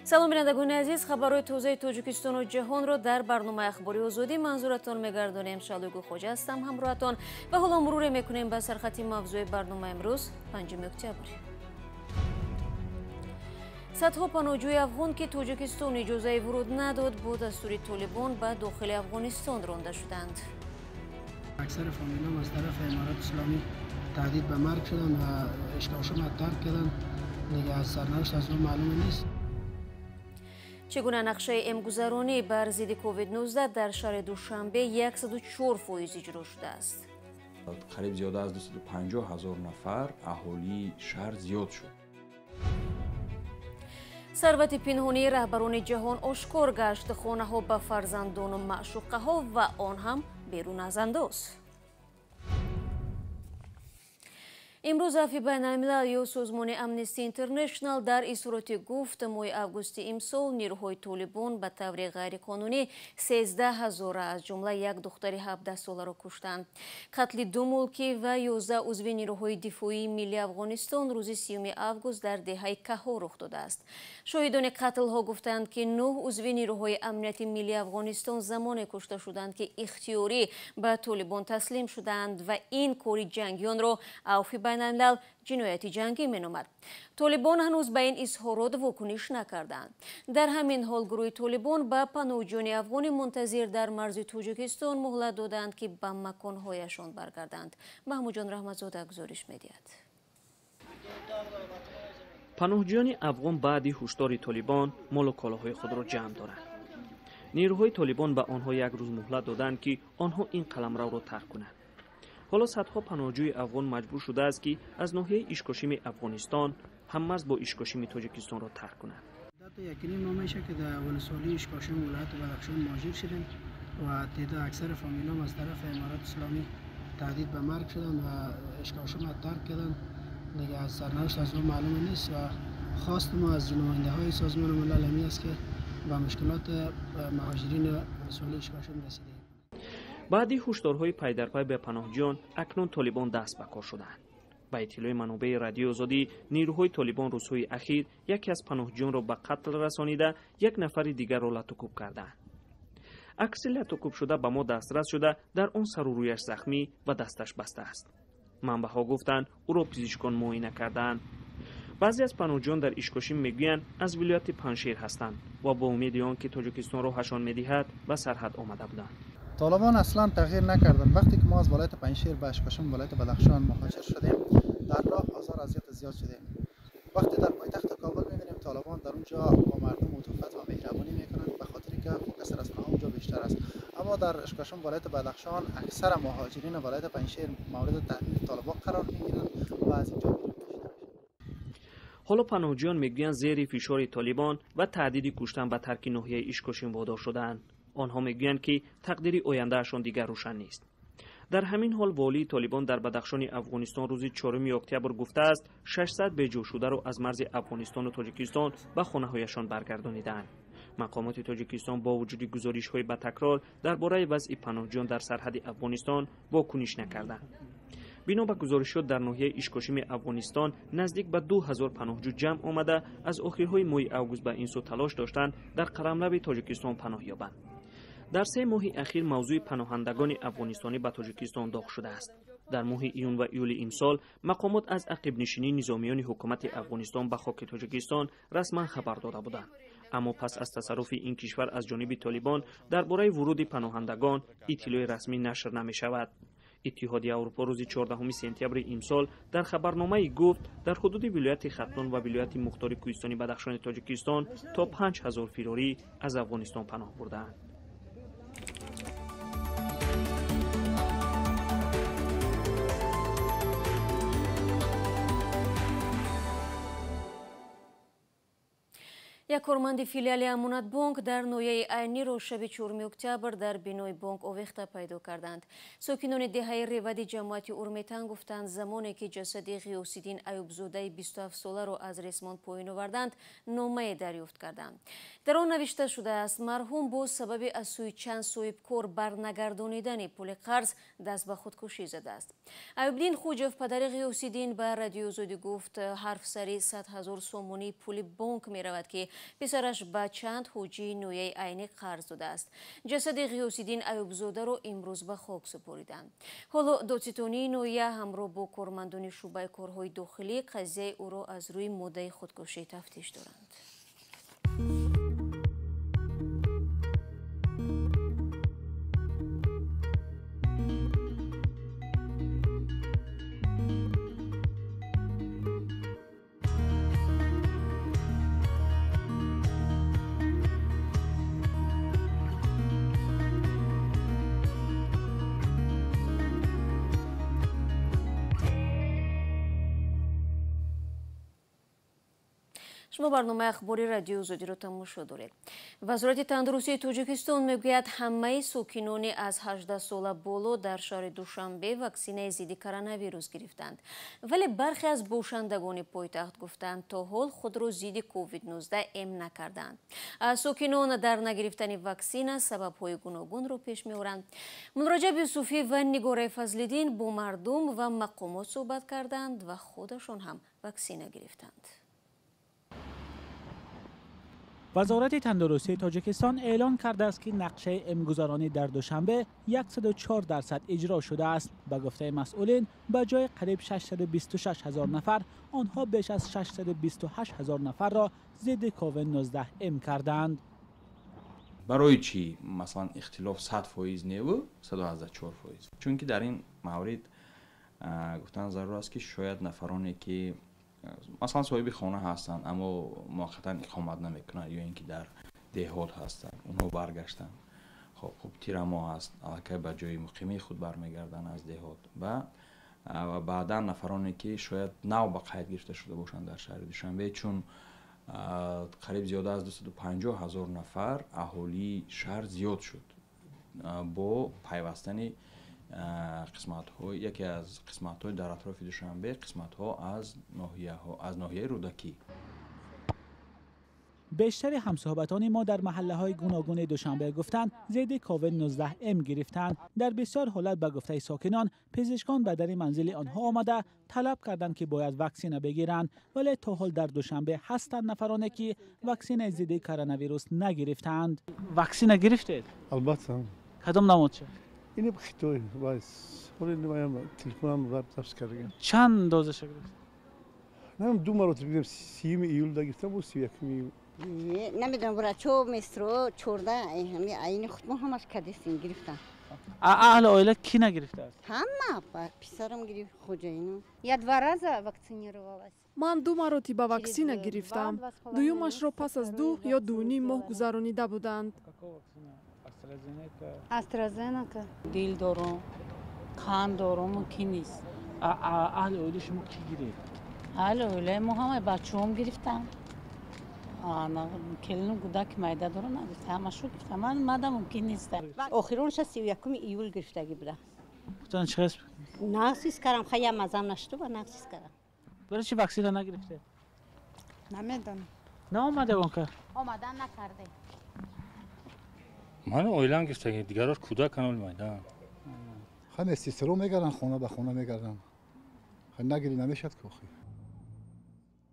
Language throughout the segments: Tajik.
Салом бинандагони азиз, хабарҳои тозаи тоҷикистону ҷаҳонро дар барномаи ахбори озодӣ манзуратон мегардонем. Шалугу Хоҷа ҳастам ҳамроҳатон ва ҳоло муруре мекунем ба сархати мавзӯи барномаи имрӯз 5 октябр. Садҳо паноҳҷӯи афғон, ки Тоҷикистон иҷозаи вуруд надод, бо дастури Толибон ба дохили Афғонистон ронда шуданд. Аксари фамилиям аз тарафи Аморати Исломӣ таҳдид ба марг шуданд ва Ишкошимро тарк карданд. Дига аз сарнавишт аз он маълум нест. Чӣ гуна нақшаи эмгузаронӣ бар зидди COVID-19 дар шаҳри Душанбе 104% иҷро шудааст. Қариб зиёда аз 250 ҳазор нафар аҳолии шаҳр зиёд шуд. Сарвати пинҳонии раҳбарони ҷаҳон ошкор гашт. Хонаҳо ба фарзандону маъшуқаҳо ва он ҳам берун аз андоз. Имрӯз Афви байналмилал ё созмони Амнести Интернешнал дар изҳороти гуфт, моҳи августи имсол нерӯҳои Толибон ба таври ғайриқонунӣ 13 ҳазора, аз ҷумла як духтари 17-соларо куштанд. Қатли ду мулкӣ ва 11 узви нерӯҳои дифоии миллии Афғонистон рӯзи 30 август дар деҳаи Каҳо рух додааст. Шоҳидони қатлҳо гуфтанд, ки 9 узви нерӯҳои амнияти миллии Афғонистон замоне кушта шуданд, ки ихтиёрӣ ба Толибон таслим шуданд ва ин кори ҷангиёнро Авфи байналмилал ҷинояти ҷангӣ меномад. Толибон ҳанӯз ба ин изҳорот вокуниш накарданд. Дар ҳамин ҳол гурӯҳи Толибон ба паноҳҷӯёни афғони мунтазир дар марзи Тоҷикистон муҳлат доданд, ки ба маконҳояшон баргарданд. Маҳмудҷон Раҳматзода гузориш медиҳад. Паноҳҷӯёни афғон баъди ҳушдори Толибон молу колоҳои худро ҷамъ доранд. Нерӯҳои Толибон ба онҳо як рӯз муҳлат доданд, ки онҳо ин қаламравро тарк кунанд. Ҳоло садҳо паноҳҷӯи афғон маҷбур шудааст, ки аз ноҳияи Ишкошими Афғонистон ҳаммарз бо Ишкошими Тоҷикистонро тарк кунанд. Якним моҳ мешавад, ки дар ولسوالی Ишкошим вилояти Бадахшон муҳоҷир шудем ва теъдод аксари фамилиям аз тарафи Аморати Исломӣ таҳдид ба марг шуданд ва Ишкошимро тарк карданд. Дига аз сарнавишт аз он маълум нест ва хости мо аз намояндаҳои Созмони Милал ҳамин аст, ки ба мушкилоти муҳоҷирини ولسوالی Ишкошим расидем. Баъди ҳушдорҳои пайдарпай ба паноҳҷӯён акнун Толибон даст ба кор шуданд. Ба иттилои манобеи Радиои Озодӣ, нерӯҳои Толибон рӯзҳои ахир яке аз паноҳҷӯёнро ба қатл расонида, як нафари дигарро латукӯб карданд. Акси латукӯбшуда ба мо дастрас шуда, дар он сару рӯяш захмӣ ва дасташ баста аст. Манбаъҳо гуфтанд, ӯро пизишкон муоина кардаанд. Баъзе аз паноҳҷӯён дар Ишкошим мегӯянд, аз вилояти Панҷшер ҳастанд ва бо умеди он ки Тоҷикистон роҳашон медиҳад, ба сарҳад омада буданд. Толибон аслан тағйир накарданд. Вақте ки мо аз вилояти Панҷшер ба Ишкошим вилояти Бадахшон муҳоҷир шудем, дар роҳ озор азият зиёд шудем. Вақте дар пойтахт Кобул мебинем, Толибон дар онҷо бо мардум мутофат ва меҳрабонӣ мекунанд, ба хотири ки фокус расонаҳо онҷо бештар аст. Аммо дар Ишкошим вилояти Бадахшон аксар муҳоҷирин вилояти Панҷшер мавриди таҳдиди Толибон қарор мегиранд ва аз инҷо берун кашида мешаванд. Ҳоло паноҳҷӯён мегӯянд, зери фишори Толибон ва таҳдиди куштан ба тарки ноҳияи Ишкошим водор шудаанд. Онҳо мегӯянд, ки тақдири ояндаашон дигар рӯшан нест. Дар ҳамин ҳол волии Толибон дар Бадахшони Афғонистон рӯзи 4 октябр гуфтааст, 600 беҷӯшударо аз марзи Афғонистону Тоҷикистон ба хонаҳояшон баргардонидаанд. Мақомоти Тоҷикистон бо вуҷуди гузоришҳои ба такрор дар бораи вазъи паноҳҷӯён дар сарҳади Афғонистон вокуниш накарданд. Бино ба гузоришот, дар ноҳияи Ишкошими Афғонистон наздик ба 2000 паноҳҷӯ ҷамъ омада, аз охирҳои моҳи август ба ин сӯ талош доштанд дар қаламрави Тоҷикистон паноҳ ёбанд. Дар 3 моҳи ахир мавзӯи паноҳандагони афғонистонӣ ба Тоҷикистон доғ шудааст. Дар моҳи июн ва июли имсол мақомот аз ақибнишинии низомиёни ҳукумати Афғонистон ба хоки Тоҷикистон расман хабар дода буданд. Аммо пас аз тасарруфи ин кишвар аз ҷониби Толибон дар бораи вуруди паноҳандагон иттилои расмӣ нашр намешавад. Иттиҳоди Аврупо рӯзи 14 сентябри имсол дар хабарномае гуфт, дар ҳудуди вилояти Хатлон ва вилояти Мухтори Кӯҳистони Бадахшони Тоҷикистон то 5000 фирорӣ аз Афғонистон паноҳ бурдаанд. Як корманди филиали Амонатбонк дар ноҳияи Айниро шаби 4 октябр дар бинои бонк овехта пайдо карданд. Сокинони деҳаи Ревади ҷамоати Урметан гуфтанд, замоне ки ҷасади Ғиёсиддин Аюбзодаи 27-соларо аз ресмон поён оварданд, номае дарёфт карданд. Дар он навишта шудааст, марҳум бо сабаби аз сӯи чанд соҳибкор барнагардонидани пули қарз даст ба худкушӣ задааст. Аюбдин Хуҷов, падари Ғиёсиддин, ба Радиои Озодӣ гуфт, ҳарфсари 100 000 сомонии пули бонк меравад, ки Писараш ба чанд ҳоҷии ноҳияи Айнӣ қарз додааст. Ҷасади Ғиёсиддин Аюбзодаро имрӯз ба хок супориданд. Ҳоло додситонии ноҳия ҳамроҳ бо кормандони шӯъбаи корҳои дохилӣ қазияи ӯро аз рӯи моддаи худкушӣ тафтиш доранд. Шумо барномаи ахбори радиои Озодиро тамошо доред. Вазорати тандурустии Тоҷикистон мегӯяд, ҳамаи сокинони аз 18 сола боло дар шаҳри Душанбе ваксинаи зидди коронавирус гирифтанд. Вале бархе аз бошандагони пойтахт гуфтанд, то ҳол худро зидди COVID-19 эм накарданд. Сокинон дар нагирифтани ваксина сабабҳои гуногунро пеш меоранд. Мунраҷаб Юсуфӣ ва Нигораи Фазлиддин бо мардум ва мақомот суҳбат карданд ва худашон ҳам ваксина гирифтанд. Вазорати тандурустии Тоҷикистон эълон кардааст, ки нақшаи эмгузаронӣ дар Душанбе 104% иҷро шудааст. Ба гуфтаи масъулин, ба ҷои қариб 626 ҳазор нафар, онҳо беш аз 628 ҳазор нафарро зидди COVID-19 эм кардаанд. Барои чӣ масалан ихтилоф 100% неву 104%? Чунки дар ин маврид гуфтан зарур аст, ки шояд нафароне ки масалан соҳиби хона ҳастанд, аммо муваққатан иқомат намекунанд ё ин ки дар деҳот ҳастанд, онҳо баргаштанд. Хуб, тирамоҳ аст, аллакай ба ҷои муқимии худ бармегарданд аз деҳот ва баъдан нафароне ки шояд нав ба қайд гирифта шуда бошанд дар шаҳри Душанбе, чун қариб зиёда аз 250 ҳазор нафар аҳолии шаҳр зиёд шуд бо пайвастани қисматҳо, яке аз қисматҳои дар атрофи Душанбе, қисматҳо аз ноҳияҳо, аз ноҳияи Рӯдакӣ. Бештари ҳамсуҳбатони мо дар маҳаллаҳои гуногуни Душанбе гуфтанд, зидди COVID-19 эм гирифтанд. Дар бисёр ҳолат ба гуфтаи сокинон, пизишкон ба дари манзили онҳо омада талаб карданд, ки бояд ваксина бигиранд. Вале то ҳол дар Душанбе ҳастанд нафароне, ки ваксинаи зидди коронавирус нагирифтаанд. Ваксина гирифтед? Албатта. Кадом намуд шуд? Ин хитой вайс. Ҳоло телефонам запис кардагам. Чанд дозаша гирифтед? Нам ду маротиба гирифтам, 30 июл да гирифтам, 31 июл. Намедонам, врачо, местро, чорда, ҳами айни худмон ҳамаш кадистин гирифтан. Аҳли оила ки нагирифтааст? Ҳама, писарам гирифт, хоҷаинам. Я два раза вакцинировалась. Ман ду маротиба ваксина гирифтам. Дуюмашро пас аз 2 ё 2.5 моҳ гузаронида буданд. AstraZeneca. Дил дорум, қанд дорум, мумкин нест. Аҳли оилаи шумо кӣ гирифт? Аҳли оилаи мо ҳамаи бачаҳом гирифтанд. Келину кӯдаки майда дорам, нагирифта, ҳамашу гирифта. Ман мада мумкин нест. Охиронша 31 июл гирифтагӣ буда. Гуфтан чӣ хел? Нағз ҳис кардам, хая мазам нашуд ва нағз ҳис кардам. Барои чӣ ваксина нагирифтед? Намедонам. Наомада онка? Омадан накарде. Ман оилам гирифтагӣ, дигарош кӯдакан оли майда. Хай сесро мегарданд, хона ба хона мегарданд. Хай нагирӣ намешад ки охир.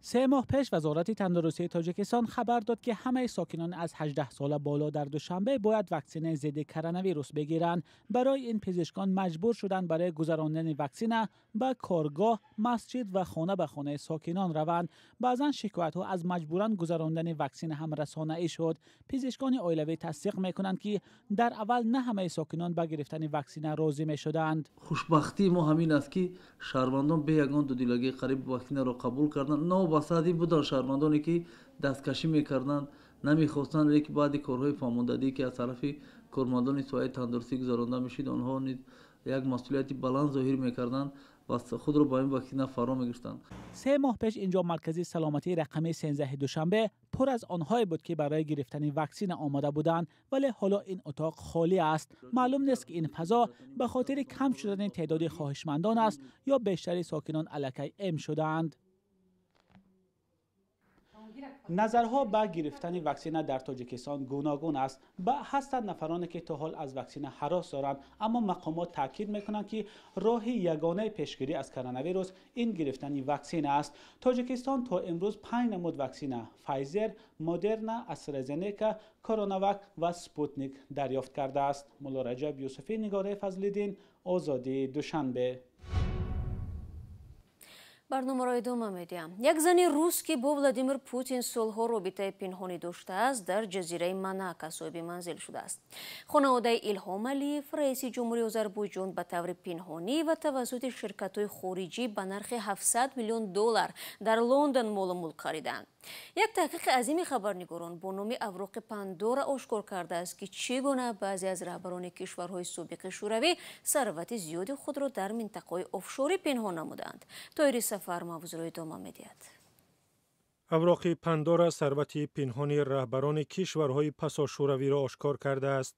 3 моҳ пеш Вазорати тандурустии Тоҷикистон хабар дод, ки ҳамаи сокинон аз 18 сола боло дар Душанбе бояд ваксинаи зидди коронавирус бигиранд. Барои ин пизишкон маҷбур шуданд барои гузарондани ваксина ба коргоҳ, масҷид ва хона ба хонаи сокинон раванд. Баъзан шикоятҳо аз маҷбуран гузарондани ваксина ҳам расонаӣ шуд. Пизишкони оилавӣ тасдиқ мекунанд, ки дар аввал на ҳамаи сокинон ба гирифтани ваксина розӣ мешуданд. Хушбахтии мо ҳамин аст, ки шаҳрвандон бе ягон дудилагӣ қариб ваксинаро қабул карданд. Басади буданд шаҳрвандоне, ки дасткашӣ мекарданд, намехостанд, лекин баъди корҳои фаҳмондадӣ, ки аз тарафи кормандони соҳаи тандурустӣ гузаронда мешуд, онҳо низ як масъулияти баланд зоҳир мекарданд ва худро ба ин ваксина фаро мегирифтанд. 3 моҳ пеш инҷо маркази саломатии рақами 13 Душанбе пур аз онҳое буд, ки барои гирифтани ваксина омода буданд, вале ҳоло ин утоқ холӣ аст. Маълум нест, ки ин фазо ба хотири кам шудани теъдоди хоҳишмандон аст ё бештари сокинон аллакай эм шудаанд. Назарҳо ба гирифтани ваксина дар Тоҷикистон гуногун аст. Ҳастанд нафароне ки то ҳол аз ваксина ҳарос доранд, аммо мақомот таъкид мекунанд, ки роҳи ягонаи пешгирӣ аз коронавирус ин гирифтани ваксина аст. Тоҷикистон то имрӯз 5 намуд ваксина Pfizer, Moderna, AstraZeneca, Coronavac ва Sputnik дарёфт кардааст. Мулло Раҷаб Юсуфӣ, Нигораи Фазлиддин, Озодӣ, Душанбе. Барномаро идома медиҳам. Як зани рус, ки бо Владимир Путин солҳо робитаи пинҳонӣ доштааст, дар ҷазираи Монако соҳиби манзил шудааст. Хонаводаи Илҳом Алиев, раиси ҷумҳури Озарбойҷон, ба таври пинҳонӣ ва тавассути ширкатҳои хориҷӣ ба нархи 700 миллион доллар дар Лондон молу мулк хариданд. Як таҳқиқи азими хабарнигорон бо номи Авроқи Пандора ошкор кардааст, ки чӣ гуна баъзе аз раҳбарони кишварҳои собиқи Шӯравӣ сарвати зиёди худро дар минтақаҳои офшорӣ пинҳон намуданд. Тоири Сафар мавзӯъро идома медиҳад. Авроқи Пандора сарвати пинҳони раҳбарони кишварҳои пасошӯравиро ошкор кардааст.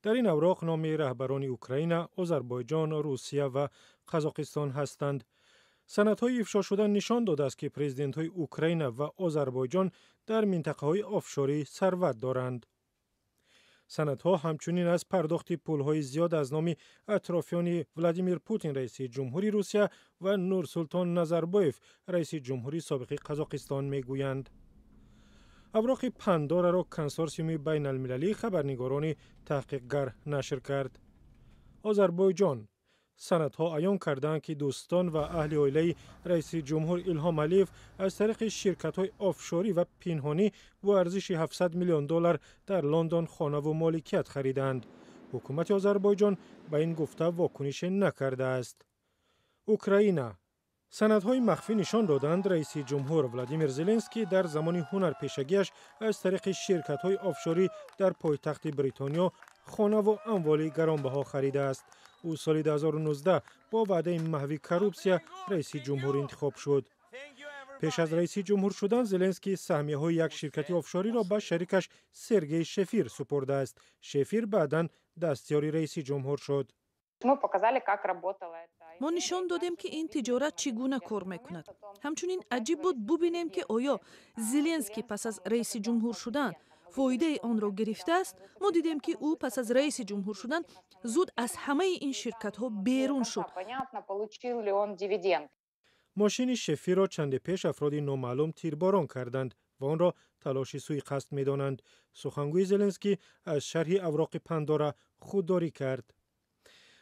Дар ин авроқ номи раҳбарони Украина, Озарбойҷон, Русия ва Қазоқистон ҳастанд. Санадҳои ифшошуда нишон додааст, ки президентҳои Украина ва Озарбойҷон дар минтақаҳои офшорӣ сарват доранд. Санадҳо ҳамчунин аз пардохти пулҳои зиёд аз номи атрофиёни Владимир Путин, раиси ҷумҳури Русия, ва Нурсултон Назарбоев, раиси ҷумҳури собиқи Қазоқистон мегӯянд. Авроқи Пандораро консорсиуми байналмилалии хабарнигорони таҳқиқгар нашр кард. Озарбойҷон. Санадҳо аён карданд, ки дӯстон ва аҳли оилаи раиси ҷумҳур Илҳом Алиев аз тариқи ширкатҳои офшорӣ ва пинҳонӣ бо арзиши 700 миллион доллар дар Лондон хонаву моликият хариданд. Ҳукумати Озарбойҷон ба ин гуфта вокунише накардааст. Украина. Санадҳои махфӣ нишон доданд, раиси ҷумҳур Владимир Зеленский дар замони ҳунарпешагиаш аз тариқи ширкатҳои офшорӣ дар пойтахти Бритониё хонаву амволи гаронбаҳо харидааст. Ӯ соли 2019 бо ваъдаи маҳви коррупсия раиси ҷумҳур интихоб шуд. Пеш аз раиси ҷумҳур шудан Зеленский саҳмияҳои як ширкати офшориро ба шарикаш Сергей Шефир супурдааст. Шефир баъдан дастёри раиси ҷумҳур шуд. Мо нишон додем, ки ин тиҷорат чӣ гуна кор мекунад. Ҳамчунин аҷиб буд бубинем, ки оё Зеленский пас аз раиси ҷумҳур шудан фоидаи онро гирифтааст. Мо дидем, ки ӯ пас аз раиси ҷумҳур шудан зуд аз ҳамаи ин ширкатҳо берун шуд. Мошини Шефирро чанде пеш афроди номаълум тирборон карданд ва онро талоши суиқасд медонанд. Сухангӯи Зеленский аз шарҳи Авроқи Пандора худдорӣ кард.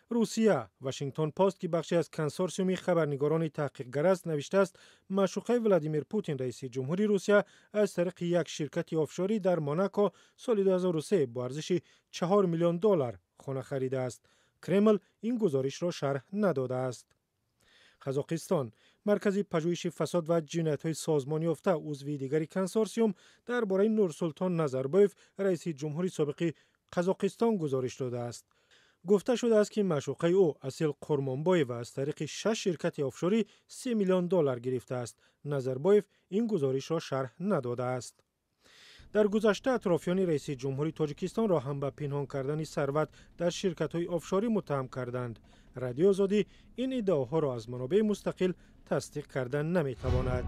Русия. Вашингтон Пост, ки бахше аз консорсиуми хабарнигорони таҳқиқгар аст, навиштааст, маъшуқаи Владимир Путин, раиси ҷумҳури Русия, аз тариқи як ширкати офшорӣ дар Монако соли 2003 бо арзиши 4 миллион доллар хона харидааст. Кремл ин гузоришро шарҳ надодааст. Қазоқистон. Маркази пажӯҳиши фасод ва ҷиноятҳои созмонёфта, узви дигари консорсиум, дар бораи Нурсултон Назарбоев, раиси ҷумҳури собиқи Қазоқистон, гузориш додааст. Гуфта шудааст, ки маъшуқаи ӯ Асил Қурмонбоева аз тариқи 6 ширкати офшорӣ 3 миллион доллар гирифтааст. Назарбоев ин гузоришро шарҳ надодааст. Дар гузашта атрофиёни раиси ҷумҳури Тоҷикистонро ҳам ба пинҳон кардани сарват дар ширкатҳои офшорӣ муттаҳам карданд. Радиои Озодӣ ин иддаоҳоро аз манобеи мустақил тасдиқ карда наметавонад.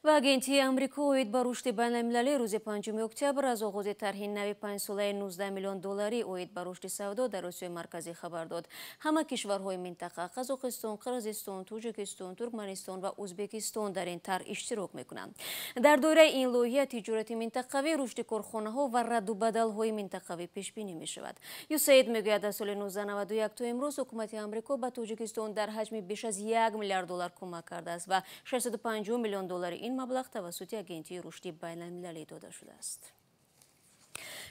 Ва агентии Амрико оид ба рушди байналмилалӣ рӯзи 5 октябр аз оғози тарҳи нави панҷсолаи 19 миллион долларӣ оид ба рушди савдо дар Осиёи Марказӣ хабар дод. Ҳама кишварҳои минтақа Қазоқистон, Қирғизистон, Тоҷикистон, Туркманистон ва Ӯзбекистон дар ин тарҳ иштирок мекунанд. Дар доираи ин лоиҳа тиҷорати минтақавӣ, рушди корхонаҳо ва радду бадалҳои минтақавӣ пешбинӣ мешавад. ЮСАИД мегӯяд, аз соли 1991 то имрӯз ҳукумати Амрико ба Тоҷикистон дар ҳаҷми беш аз 1 миллиард доллар кӯмак кардааст ва 650 миллион доллари ин маблағ тавассути агентии рушди байналмилалӣ дода шудааст.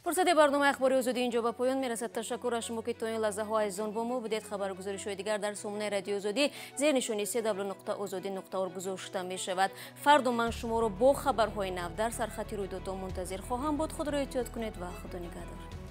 Фурсати барномаи ахбори Озодӣ инҷо ба поён мерасад. Ташаккур аз шумо, ки то ин лаҳзаҳо азизон бо мо будед. Хабаргузоришҳои дигар дар сомонаи Радиои Озодӣ зери нишони cw.ozodi.org гузошта мешавад. Фардо ман шуморо бо хабарҳои нав дар сархати рӯйдодҳо мунтазир хоҳам буд. Худро эҳтиёт кунед ва Худо нигаҳдор.